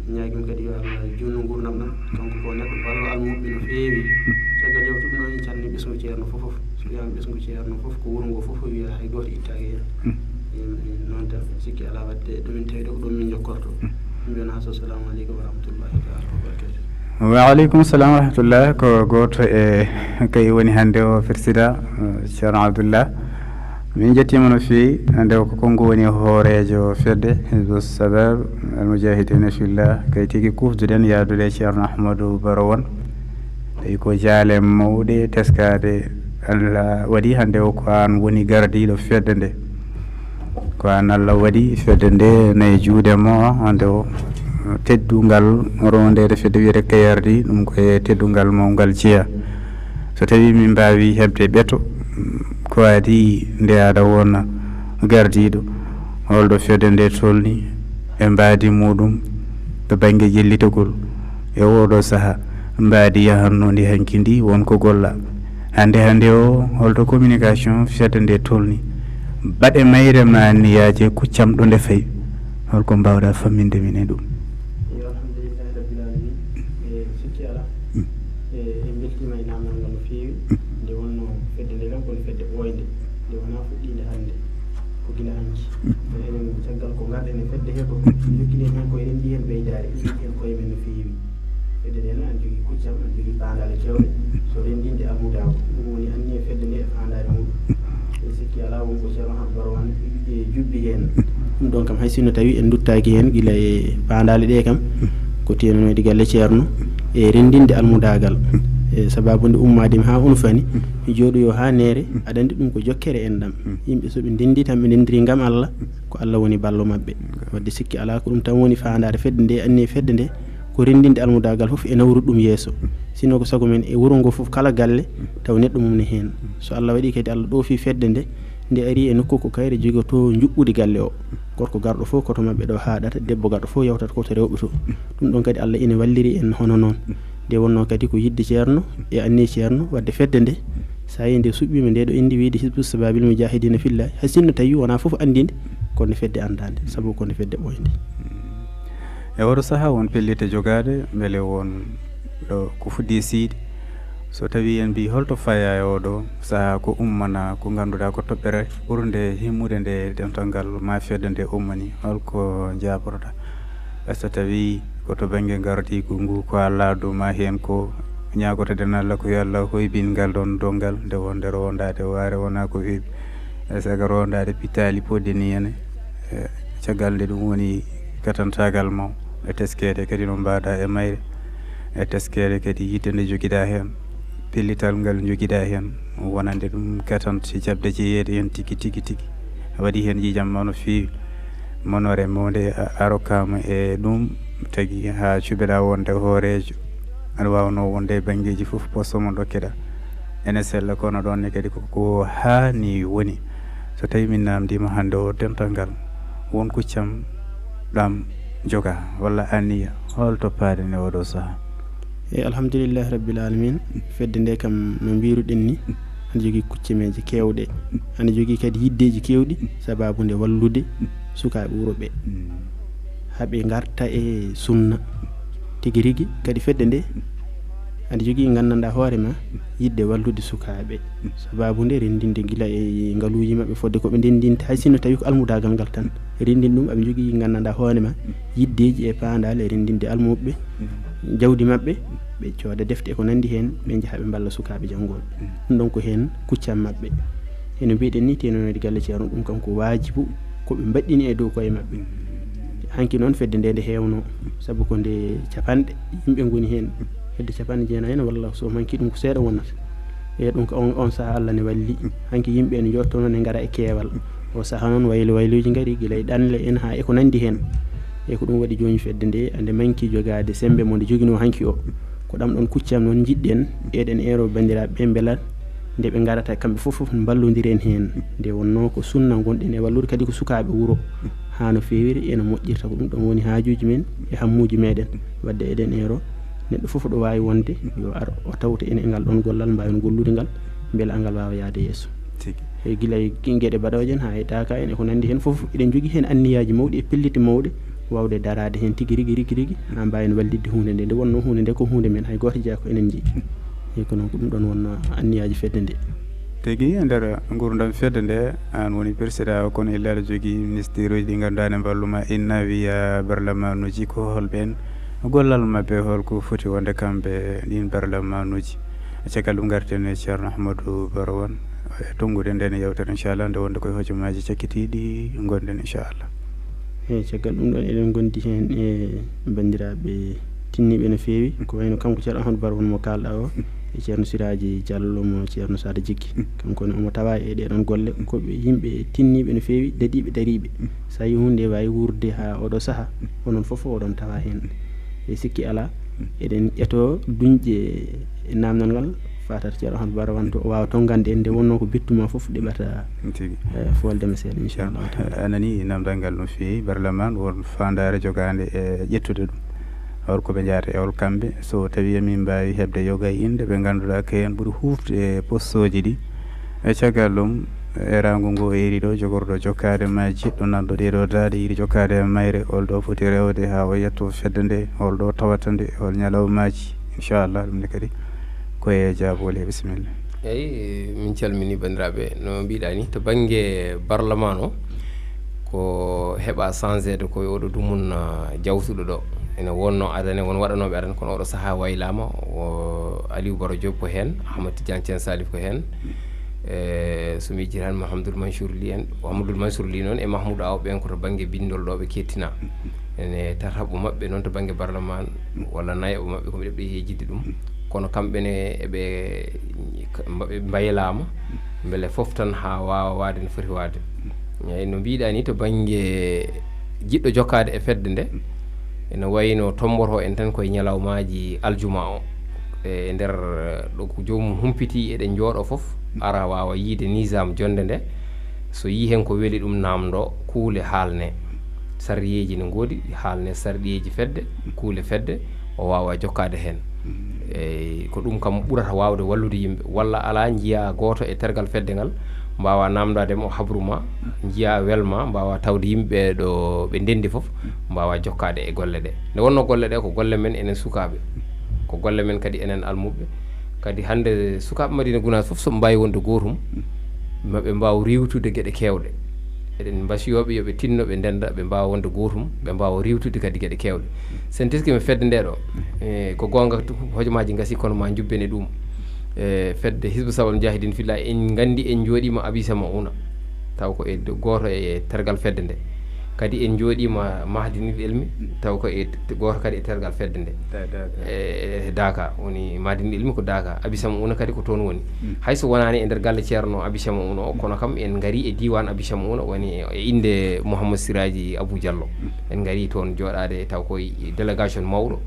Ñaagim kadi yo Allah juutnu nguurndam ɗam, kanko ko neɗɗo ballo almuɓɓe no feewi. Caggal yewtude ɗum ɗoon, en calmini ɓesngu ceerno fof fof. So wiyaama ɓesngu ceerno fof, ko wuro ngo fof wiya, hay gooto ittaaki heen. Noon tan, sikki alaa waɗde ɗo min tawi ɗo, ko ɗoon min njokkorto. Min mbiyana so, assalamu aleykum wa rahmatullahi taala wa barakatuh. Wa aleykum salam wa rahmatullah. Ko gooto e kay woni hannde o, Firsida, eh, Ceerno Abdullah. Min njettiima no feewi. Hannde o ko konngo woni hooreejo fedde Hizbu Sabab Al Mujahidina Fillah, kay tigi kufduɗen yaadude e Ceerno Ahmadou Baro Won. Tawi ko jaale mawɗe teskaade Allah waɗi hannde o ko aan woni gardiiɗo fedde nde. Ko aan Allah waɗi fedde nde nayi juuɗe mo, hannde o teddungal rondeede fedde wiyete K R D, ɗum ko e teddungal mawngal jeyaa. So tawii min mbaawi heɓde ɓeto, ko adii nde aɗa wona gardiiɗo, holɗo fedde nde tolni e mbaadi muɗum to bannge ƴellitagol e oɗo saha, mbaadi yahanno ndi hanki ndi won ko golla. Hannde hannde o, holto communication fedde nde tolni? Baɗe mayre ma anniyaaje kuccam ɗo nde fayi. Holko mbaawɗa famminde min e ɗum? Yo, alhamdulillahi rabbil alamin. E sikki ala. Mm. E, en mbeltiima e namdal ngal no feewi. Mm. Nde wonno fedde nde kam ko fedde ɓooynde. Nde wonaa fuɗɗiinde hannde. Ko gila hanki. Mm. Enen caggal ko ngarɗen e fedde he ko, mm, jokkinen heen ko en nji heen ɓeydaare, en nji heen koye men no feewi. Fedde nde ne, an jogii kuccam, an jogii faandaale keewɗe. So renndinde almudaagu, ɗum woni anniya fedde nde e faandaare mum. E sikki alaa, won ko Ceerno Ahmadu Baro Wan e jubbi heen. Ɗum ɗoon kam, hay sinno tawi en nduttaaki heen gila e faandaale ɗe kam, ko teenanoyde galle Ceerno e renndinde almudaagal. E sababu nde ummaade mi haa unu fani, mi jooɗoyo haa neere, aɗa anndi ɗum ko jokkere enɗam. Yimɓe so ɓe ndenndi tan, ɓe ndenndiri ngam Allah, ko Allah woni ballo maɓɓe. Wadde sikki alaa, ko ɗum tan woni faandaare fedde nde, anniya fedde nde, ko renndinde almudaagal fof e nawrude ɗum yeeso. Sinno ko sago men e wuro ngo fof kala galle taw neɗɗo mum ne heen. So Allah waɗi kadi Allah ɗoofi fedde nde, nde ari e nokku ko kayre jogotoo njuɓɓudi galle o. Gorko garɗo fof ko to maɓɓe ɗo haaɗata, debbo garɗo fof yawtata ko to rewɓe to. Ɗum ɗoon kadi Allah ina walliri en hono noon. Nde wonnoo kadi ko yiɗde Ceerno e anniya Ceerno wadde fedde nde. So a yii nde suɓɓiima nde ɗo inde wiyde Hizbu Sababil Mujahidina Fillah, hay sinno tawi wonaa fof anndi nde, kono fedde anndaande, sabu kono fedde ɓooynde. E oɗo sahaa won pellitte jogaaɗe, mbele won ɗo ko fuɗɗi siyde, So tawii en mbii holto fayaa e oo ɗoo sahaa, ko ummana ko ngannduɗaa ko toɓɓere ɓurnde himmude nde dental ngal maa fedde nde ummanii, holko njaaboroɗaa? E so tawii ko to bannge ngardiigu ngu, ko Alla addu maa heen ko, ñaagotoɗen Alla ko yo Alla hoybin ngal ɗoon donngal nde wonde roondaade waare wonaa ko weeɓi. E saga roondaade pittaali poɗɗe nii ene, e caggal nde ɗum woni katantaagal maw, e teskeede kadi no mbaadaa e mayre, e teskeede kadi yiɗde nde njogiɗaa heen, pellital ngal njogiɗaa heen, wonande ɗum katante jaɓde jeyeede heen tigi, tigi, tigi. Waɗi heen ƴiiƴam ma no feewi, monoore mawnde a-, a rokkaama e ɗum, tagi haa cuɓeɗaa wonde hooreejo, aɗa waawnoo wonde e banngeeji fof poste mo ndokkeɗaa. Ene sella, kono ɗoon ne kadi ko, ko haa ni woni. So tawii min naamndiima hannde o dental ngal, won kuccam ɗam jogaa walla anniya, holto paaɗen e oo ɗoo sahaa? E alhamdulillahi rabbil alamin, fedde nde kam no mbiruɗen ni, ana jogii kuccemeeje keewɗe, ana jogii kadi yiddeeji keewɗi, sababu nde wallude sukaaɓe wuro ɓe, haa ɓe ngarta e sunna tigi rigi. Kadi fedde nde ana jogii nganndanɗaa hoore ma yiɗde wallude sukaaɓe, sababu nde renndinde gila e ngaluuji maɓɓe fodde ko ɓe ndenndinta, hay sinno tawi ko almudaagal ngal tan, renndin ɗum. Aɓe njogii nganndanɗaa hoore ma yiddeeji e paandaale e renndinde almuɓɓe, jawdi maɓɓe, ɓe cooda defte e ko nanndi heen, ɓe njaha ɓe mballa sukaaɓe janngooɓe. Ɗum ɗoon ko heen kuccam maɓɓe. Eno mbiɗen ni, tenonooɗi galle Ceerno, ɗum kam ko waajibu, ko ɓe mbaɗɗini e dow koye maɓɓe. Hanki noon fedde nde nde heewno, sabu ko nde capanɗe yimɓe ngoni heen, hedde capanɗe jeenayi heen, walla so manki ɗum ko seeɗa wonata. E ɗum ko on, on sahaa Allah ne walli. Hanki yimɓe ne njottono ne ngara e keewal. O sahaa noon waylo wayluuji ngari gila e ɗanle en haa e ko nanndi heen. E ko ɗum waɗi jooni fedde nde, ande manki jogaade sembe mo nde joginoo hanki o. Ko ɗam ɗoon kuccam noon njiɗɗen, eɗen eero banndiraaɓe ɓe mbela nde ɓe ngarata kamɓe fof fof mballondiren heen. Nde wonnoo ko sunna ngonɗen e wallude, kadi ko sukaaɓe wuro haa no feewiri ena moƴƴirta. Ko ɗum ɗoon woni haajuuji men e hammuuji meɗen. Wadde eɗen eero neɗɗo fof ɗo waawi wonde yo ar o tawta en e ngal ɗoon gollal, mbaawen gollude ngal, mbela angal waawa yahde yeeso. Tigi. E gila e geɗe baɗooje en haa e taaka en e ko nanndi heen fof, eɗen njogii heen anniyaaji mawɗi e pellitte mawɗe, waawde daraade heen tigi rigi, rigi, rigi, haa mbaawen wallitde huunde nde. Nde wonnoo huunde nde ko huunde men, hay gooto jeyaa ko enen njeyi. Eyi, ko noon, ko ɗum ɗoon wonnoo anniyaaji fedde nde. Tigi, e nder nguurndam fedde nde, aan woni persidaa o, kono illa aɗa jogii ministeeruuji ɗi ngannduɗaa ne mballu ma, inna wiya barlamanuuji, ko holɓe en? Gollal maɓɓe, holko foti wonde kamɓe ɗiin barlamanuuji? Caggal ɗum, ngarten e Ceerno Ahmadou Baro Wan, e tonngude ndeen yewtere, inchallah, nde wonde koye hojomaaji cakkitiiɗi ngonɗen, inchallah. Eyi, caggal ɗum ɗoon, eɗen ngondi heen e banndiraaɓe tinniiɓe no feewi, ko wayno kanko Ceerno Ahmadou Baro Wan mo kaalɗaa o, e Ceerno Siraaji Jallo mo Ceerno Saada Jikki. Kanko ne omo tawaa e ɗee ɗoon golle, ko ɓe yimɓe tinniiɓe no feewi, daɗiiɓe, dariiɓe. So a yii huunde waawi wuurde haa oɗo sahaa, onon fof oɗon tawaa heen. E sikki alaa, eɗen ƴettoo duñƴe e naamnal ngal, fatat Ceerno Ahmadu Baro Wan to o waawa tonngande en, nde wonnoo ko bettu ma fof ɗeɓata, tigi, eh, foolde ma seeɗa, inchallah. A nanii naamndal ngal no feewi, barlamaan won faandaare jogaande e ƴettude ɗum. Hol ko ɓe njahata e hol kamɓe, so tawii emin mbaawi heɓde yoga e innde ɓe ngannduɗaa ko en ɓuri huufde e postooji ɗi. E caggal ɗum, eeraango ngo eeri ɗo, jogorɗo jokkaade ma jiɗɗo nanɗo ɗee ɗoo daaɗe, yiɗi jokkaade e mayre, hol ɗo foti rewde haa o yetto fedde nde, hol ɗo tawata nde, hol ñalawmaaji, inchallah, ɗum ne kadi ko e jaaboole. Bisimilla. Eyi, min calminii banndiraaɓe. No mbiɗaa ni, to bannge barlamaan o, ko heɓa changeede ko e oɗo dumun, ah, jawtuɗo ɗo. Ene wonno adane, won waɗanooɓe adane, kono oɗo sahaa waylaama. O Aliou Baro Diop ko heen, Ahmad Tidiane Thiène Salif ko heen. E so mi jii tan Mahamadou Mansour Ly en, Mahamadou Mansour Ly noon e Mahmoud Aw ɓen ko to bannge binndol ɗo ɓe kettina. Ene tataɓo maɓɓe noon to bannge barlamaan walla nayaɓo maɓɓe ko mi ɗeɓɗo yejjidde ɗum. Kono kamɓe ne eɓe, eɓe mbaylaama mbele fof tan haa waawa waade no foti waade. Eyi, no mbiɗaa ni, to bannge jiɗɗo jokkaade e fedde nde, ene wayno tomboto en tan koye ñalawmaaji aljuma o. E nder ɗo ko joomum humpiti, eɗen njooɗo fof, ara waawa yiide nizam jonnde nde. So yii heen ko weli ɗum, naamndo, kuule haalne. Sarɗiyeeji ne ngoodi, haalne sarɗiyeeji fedde, kuule fedde, o waawa jokkaade heen. Eyi, ko ɗum kam ɓurata waawde wallude yimɓe. Walla alaa, njiyaa gooto e tergal fedde ngal, mbaawaa naamndaade mo habru ma, njiyaa welma, mbaawaa tawde yimɓe ɗo ɓe ndenndi fof, mbaawaa jokkaade e golle ɗe. Nde wonnoo golle ɗe ko golle men enen sukaaɓe, ko golle men kadi enen almuɓɓe. Kadi hannde sukaaɓe Madina Gunaas fof so ɓe mbaawi wonde gootum, ma ɓe mbaaw riiwtude geɗe keewɗe. Eɗen mbasiyoo ɓe yo ɓe tinno, ɓe ndennda, ɓe mbaawa wonde gootum, ɓe mbaawa riiwtude kadi geɗe keewɗe. So en teskii e fedde ndee ɗoo, e, ko goonga, hojomaaji ngasii, kono maa njubben e ɗuum. E, fedde Hizbu Sabab Mujahidin Fillah, en nganndi en njooɗiima Abi Samauna, taw ko e do-, gooto e tergal fedde nde. Kadi en njooɗiima Mahdinil Ilmi, taw ko e t-, gooto kadi e tergal fedde nde. Da-, da-, da. E, e Daaka, woni Mahdinil Ilmi ko Daaka, Abi Samauna kadi ko toon woni. Mm. Hay so wonaani e nder galle Ceerno Abi Samauna o, kono kam en ngarii e diiwaan Abi Samauna, woni e innde Mouhammad Siraji Abou Diallo. Mm. En ngarii toon jooɗaade, taw ko e délégation mawɗo.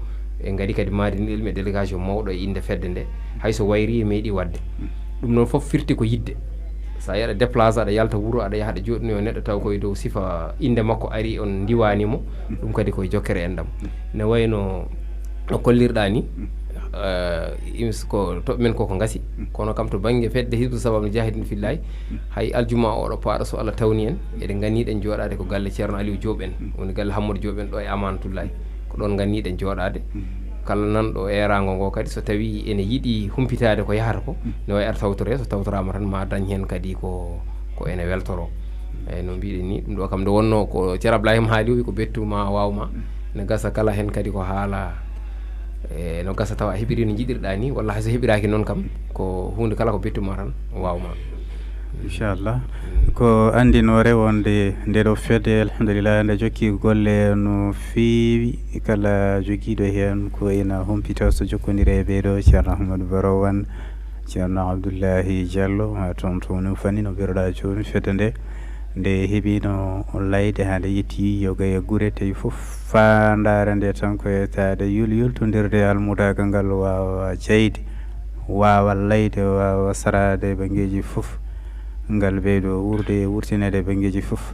En ngarii kadi Mahdinil Ilmi e délégation mawɗo e innde fedde nde. Hay so wayrii, meeɗii waɗde. Mm. Ɗum noon fof firti ko yiɗde. So a yaɗa déplacé, aɗa yalta wuro, aɗa yaha, aɗa jooɗinoyo neɗɗo, taw koye dow sifa innde makko ari, on ndiwani mo, ɗum kadi koye jokkere enɗam. Ne wayno no kollirɗaa ni, eh, ims-, ko toɓɓe men koko ngasi, kono kam to bannge fedde Hizbu Sabab Mujahidin Fillahi, hay aljuma oɗo paaɗo, so Allah tawni en, eɗen nganniɗen jooɗaade ko galle Ceerno Aliou Diop en, woni galle Hammadou Diop en ɗo e Amanatullahi. Ko ɗoon nganniɗen jooɗaade. Kala nanɗo eeraango ngo kadi, so tawii ene yiɗi humpitaade ko yahata ko, ne wayi ar tawtoree, so tawtoraama tan, ma dañ heen kadi ko, ko ene weltoroo. Eeyi, no mbiɗen ni, ɗum ɗo kam nde wonnoo ko Ceerno Ibrahima haali, o wi ko bettu ma waaw ma. Ne gasa kala heen kadi ko haala, e, no gasa tawa a heɓirii no njiɗirɗaa ni, walla hay so heɓiraaki noon kam, ko huunde kala ko bettu ma tan, waaw ma. Inchallah. Ko anndinoore wonde nde ɗo fedde, alhamdulillah, nde jokki golle no feewi. Kala jogiiɗo heen ko ena humpita, so jokkondire e ɓee ɗo, Ceerno Ahmadou Baro Wan, Ceerno Abdoullahi Diallo, haa toon to woni fanni no mbiruɗaa jooni fedde nde. Nde heɓiino layde haa nde yettii yoga e gure, tawi fof faandaare nde tan ko etaade yul-, yultondirde almudaagal ngal waawa jeyde, waawa layde, waawa saraade e banngeeji fof. Ngal ɓeydo wuurde e wurtineede e banngeeji fof.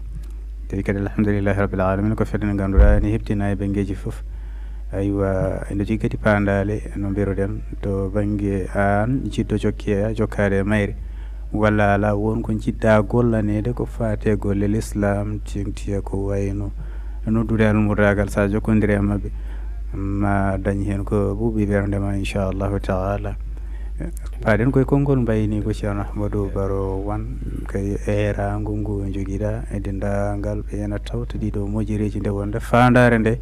Tawi kadi, alhamdulillahi rabbil alamin, ko fedde nde ngannduɗaa ene heɓtina e banngeeji fof. Aywa, ene jogii kadi paandaale, no mbiruɗen, to bannge aan jiɗɗo jokke-, jokkaade e mayre, walla alaa, won ko njiɗɗaa gollaneede ko faati e golle lislaam, teeŋti e ko wayno noddude almudaagal, so a jokkondire e maɓɓe, ma dañ heen ko ɓuuɓi ɓernde ma, inchallahu taala. Paaɗen koye konngol mbayni ko Ceerno Ahmadou Baro Wan, kay eeraango ngu njogiɗaa e denndaangal ɓe ena tawta ɗiɗo moƴƴereeji nde wonde faandaare nde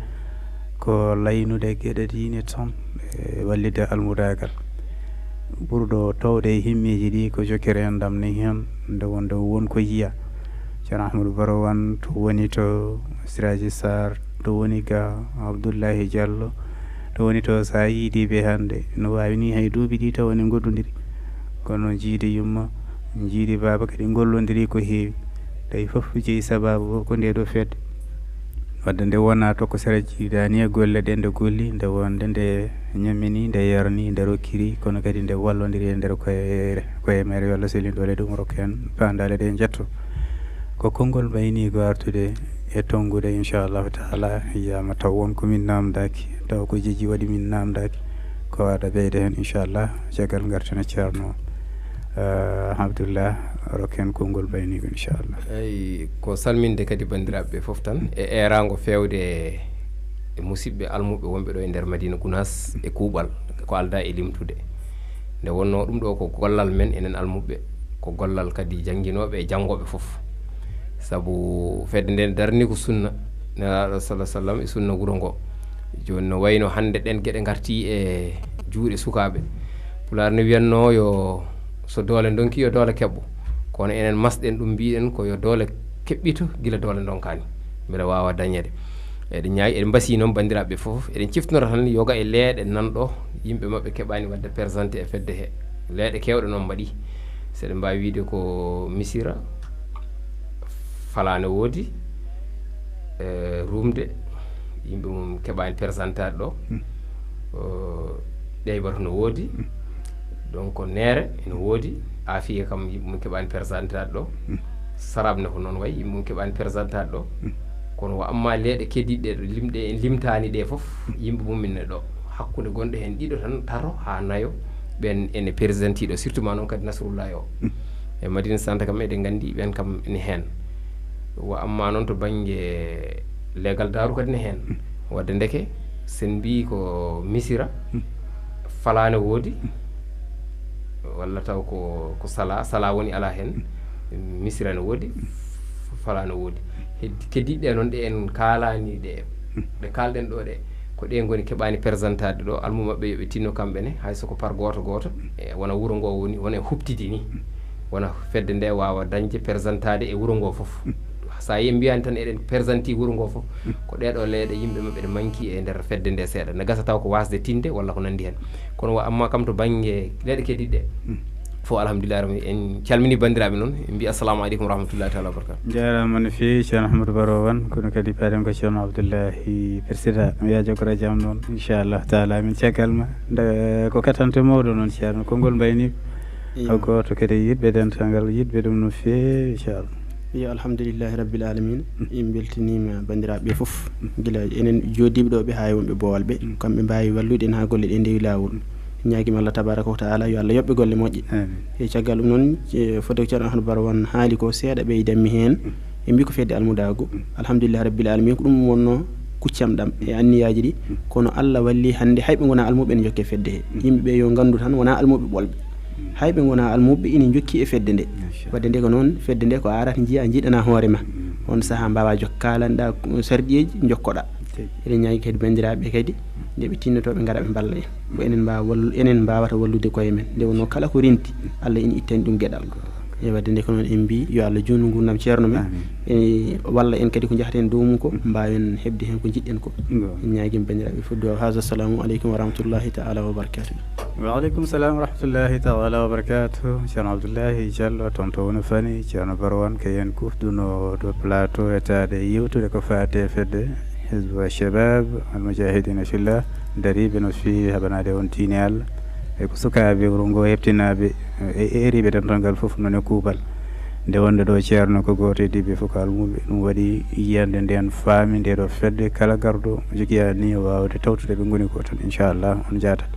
ko laynude geɗe diine tan e wallitde almudaagal. Ɓurɗo toowde e himmeeji ɗi ko jokkere enɗam ni heen, nde wonde won ko yiya. Ceerno Ahmadou Baro Wan to woni to Siraji Sarr, to woni ga Abdoullahi Diallo, to woni to, so a yiidii ɓe hannde, no waawi ni hay duuɓi ɗi taw ene ngoddondiri. Kono jiidi yumma, jiidi baaba kadi ngollondiri ko heewi. Tawi fof jeyi sabaabu ko nde ɗo fedde. Wadde nde wona to ko sera jiidaani e golle ɗe nde golli, nde wonde nde ñammini, nde yarni, nde rokkiri, kono kadi nde wallondiri e nder koye, koye mere. Yo Allah selin doole ɗum, rokka en faandaale ɗe njetto. Ko konngol mbayni ko artude e tonngude, inchallahu taala, yiyama taw won ko min namdaki, taw ko jeji waɗi min namdaki, ko aɗa ɓeyda heen, inchallah, caggal ngartana Ceerno, eh, Abdullah, rokken konngol mbayni ko, inchallah. Eyi, ko salminde kadi banndiraaɓe ɓe fof tan, e eeraango feewde e musidɓe almuɓɓe wonɓe ɗo e nder Madina Gunaas e kuuɓal, ko aldaa e limtude. Nde wonnoo ɗum ɗo ko gollal men enen almuɓɓe, ko gollal kadi jannginooɓe e janngooɓe fof. Sabu fedde nde darni ko sunna Nelaaɗo sallallahu alaihi wasallam e sunna wuro ngo. Jooni no wayno hannde ɗen geɗe ngarti e juuɗe sukaaɓe. Pulaar ne wiyatnoo yo so doole ndonki yo doole keɓɓo. Kono enen masɗen ɗum, mbiɗen ko yo doole keɓɓito gila doole ndonkaani, mbele waawa dañeede. Eɗen ñaawi, eɗen mbasii noon banndiraaɓe ɓe fof. Eɗen ciftinora tan yoga e leeɗe nan ɗo, yimɓe maɓɓe keɓaani waɗde présenté e fedde he. Leeɗe keewɗe noon mbaɗi. So eɗen mbaawi wiyde ko Misira, Falaane woodi, e Rumde, yimɓe mum keɓaani présenté ɗo. Hmm. O, Ɗeybata no woodi. Hmm. Donc, Neere ene woodi. Afiya kam, yimɓe mum keɓaani présenté ɗo. Hmm. Sarab ne ko noon wayi, yimɓe mum keɓaani présenté ɗo. Hmm. Kono wa amma leeɗe keddiiɗe ɗe, limɗe en limtaani ɗe fof, yimɓe mum ne ɗo. Hakkunde gonɗe heen ɗiɗo tan, tato haa nayo, ɓen ene présenté ɗo, surtout ma noon kadi Nasrullahi o. Hmm. E Madina Centre kam, eɗen nganndi ɓen kam ne heen. Wa amma noon to bannge leegal daaru kadi ne heen. Hmm. Wadde ndeke, sen mbii ko Misira, hmm, Falaane woodi, hmm, Walla taw ko ko sala sala woni ala heen. Misira no woodi, fala no woodi. Heddi keddiiɗe ɗe noon ɗe en kaalani ɗe, ɗe kaalɗen ɗo ɗe, ko ɗe ngoni keɓaani persantaade ɗo. Almuɓɓe maɓɓe yo ɓe tinno kamɓe ne, hay so ko par gooto gooto, e wona wuro ngo woni, wona e huɓtidi ni, wona fedde nde waawa dañde persantaade e wuro ngo fof. So a yi mbiyaani tan eɗen persanti wuro ngo fof, ko ɗee ɗo leeɗe yimɓe maɓɓe ɗe manki e nder fedde nde seeɗa. Ne gasa taw ko waasde tinde walla ko nanndi heen. Kono wa amma kam to bannge leeɗe keddiiɗe ɗe, fof alhamdulillahi rabbi. En calmini banndiraaɓe noon, en mbi assalamu aleykum wa rahmatullahi taala wa barakatu. Jaaraama no feewi, Ceerno Ahmadou Baro Wan, kono kadi paaɗen ko Ceerno Abdoullahi Président. Mi yaa jokkoraa jam noon, inchallahu taala, min caggal ma. Nde ko katante mawɗo noon, Ceerno, konngol mbayni. Iyo. Ko gooto kadi yiɗɓe dental ngal, yiɗɓe ɗum no feewi, inchallah. Iyo, alhamdulillahi rabbil alamin. En mbeltiniima banndiraaɓe ɓe fof, gila enen jooɗiiɓe ɗo ɓe haa e wonɓe boowal ɓe. Kamɓe mbaawi wallude en haa golle ɗe ndewi laawol. Ñaagiima Allah tabaraka wa taala yo Allah yoɓɓe golle moƴƴe. Amin. E caggal ɗum noon, e fodde ko Ceerno Ahmadu Baro Wan haali ko, seeɗa ɓeydanmi heen. E mbi ko fedde almudaagu. Alhamdulillahi rabbil alamin, ko ɗum wonno kuccam ɗam e anniyaaji ɗi. Kono Allah walli hannde hay ɓe ngonaa almuɓɓe ene njokke fedde he. Yimɓe ɓe yo nganndu tan wonaa almuɓɓe ɓolɓe. Hay ɓe ngonaa almuɓɓe ene njokki e fedde nde. Machallah. Wadde nde ko noon, fedde nde ko a arat njiya, njiɗana hoore ma. On sahaa mbaawa jokka, kaalanɗa sarɗiyeeji, njokkoɗa. Eɗen ñaagi kadi banndiraaɓe kadi, nde ɓe tinnoto ɓe ngara ɓe mballa en. Ko enen mbaawa wallu-, enen mbaawata wallude koye men. Nde wonno kala ko renti, Allah ene ittani ɗum geɗal. E wadde nde ko noon en mbi yo Allah juutnu nguurndam ceerno men. Amin. E walla en kadi ko njahaten dow mum ko, mbaawen heɓde heen ko njiɗɗen ko. Ngo. En ñaagima banndiraaɓe fof duwaaw. Haza, assalamu aleykum wa rahmatullahi taala wa barakatuh. Wa aleykum salam wa rahmatullahi taala wa barakatuh. Ceerno Abdoullahi Diallo, toon to woni fani, Ceerno Baro Wan, ko heen kufduno to plateau, etaade yewtude ko faati e fedde Hizbu Shabab Al Mujahidina Fillah, dariiɓe no feewi haɓanaade on diine Allah. E ko sukaaɓe wuro ngo heɓtinaaɓe, e, e eriiɓe dental ngal fof, noon e kuuɓal. Nde wonde ɗo ceerno ko gooto e diiɓe fof ko almuɓe. Ɗum waɗi yiyannde nden faami nde ɗo fedde kala garɗo jogii anniya waawde tawtude ɓe ngoni ko tan, inchallah, on njaatat.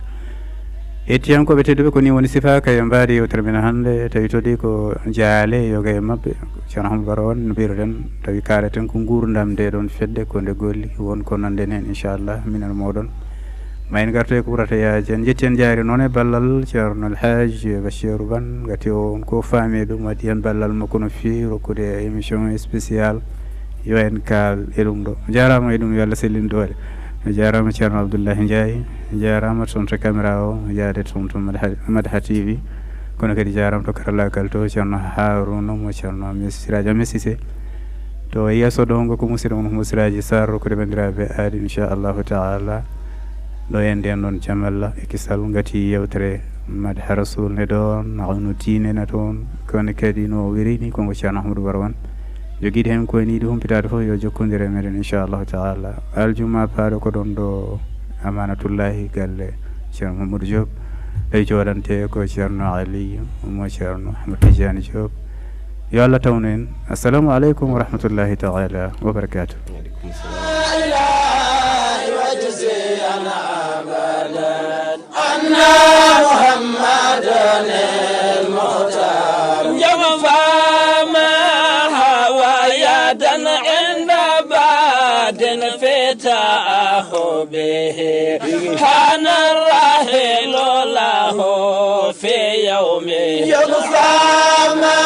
Hettiyankooɓe tedduɓe, ko ni woni sifa kay mbaadi yewtere men hannde, tawi todi ko jaale yoga e maɓɓe. Ceerno Ahmadu Baro on, no mbiruɗen, tawi kaaleten ko nguurndam nde ɗon fedde, ko nde golli, won ko nande heen, inchallah, minen mooɗon. Ma en ngartu e ko ɓurata yaajde. En njetti en njaari noon e ballal Ceerno Alhaji Bachiru Ban, ngati o on ko faami e ɗum, waɗi heen ballal makko no feewi, rokkude émission spécial. Yo en kaal e ɗum ɗo. Jaaraama e ɗum, yo Allah sellin doole. Jaaraama Ceerno Abdoullahi Ndiaye. Jaaraama toon to caméra o, yaade toon to Madha, Madha T V. Kono kadi jaaraama to karallaagal to Ceerno Haruna mo Ceerno Messi, Siraaji Ahmed Cissé. To yeeso ɗo ngo ko musidɗo mon Humo Siraaji Sarr, rokkude banndiraaɓe aadi, inchallahu taala. Ɗo e nden ɗon jamalla e kisal ngati yewtere Madha Rasul ne ɗon, Awnu Diine ne toon. Kono kadi no wirini ko ngo Ceerno Ahmadu Baro Wan. Jogiiɗo heen ko e nii ɗi humpitaade fof yo jokkondir e meɗen, inchallahu taala. Aljuma paaɗo ko ɗon ɗo Amanatullahi galle Ceerno Mamadou Diop. Tawi jooɗante ko Ceerno Aliyu mo Ceerno Ahmad Tidiane Diop. Yo Allah tawnu en. Assalamu aleykum wa rahmatullahi taala wa barakatuh. وعليكم السلام. لا إله وجزي أنا أبدا أن محمدا المختار. يوم فما هوى يدا عند باد في تأخبه. كان الرحيل له في يوم يوم فما